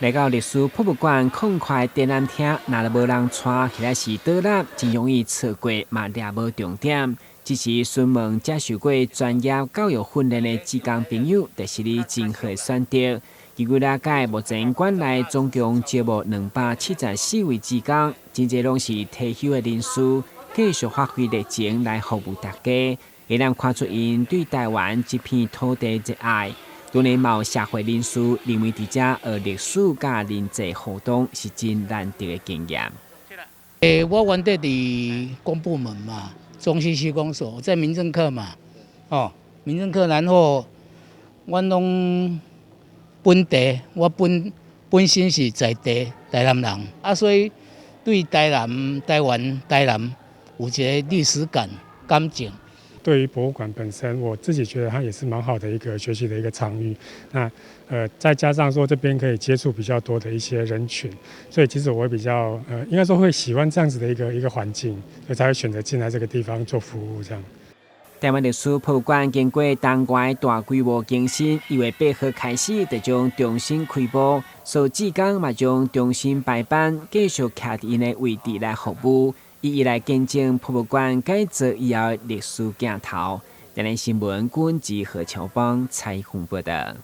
來到歷史博物館空塊展覽廳，若是無人帶，或者是導覽，真容易錯過，嘛掠無重點。只是詢問接受過專業教育訓練的志工朋友，就是你真好的選擇。據我了解，目前館內總共招募274位志工，真濟攏是退休的人士，繼續發揮熱情來服務大家，會當看出𪜶對台灣這片土地熱愛。當然，嘛有社會人士認為佇遮學歷史佮人際互動是真難得的經驗。我原底佇公部門嘛，中西區公所在民政課嘛，哦，民政課，然後阮攏本地，我本本身是在地台南人，啊，所以對台南、台灣、台南有一個歷史感、感情。對於博物館本身，我自己覺得它也是蠻好的一個學習的一個場域。那再加上說這邊可以接觸比較多的一些人群，所以其實我會比較應該說會喜歡這樣子的一個環境，所以才會選擇進來這個地方做服務。這樣。台灣歷史博物館經過東外大規模更新，1月8號開始就將重新開幕，所有志工嘛將重新排班，繼續徛佇𪜶的位置來服務。一一來見證博物館改造以後的歷史鏡頭。台南新聞，郭文吉何喬邦採訪報道。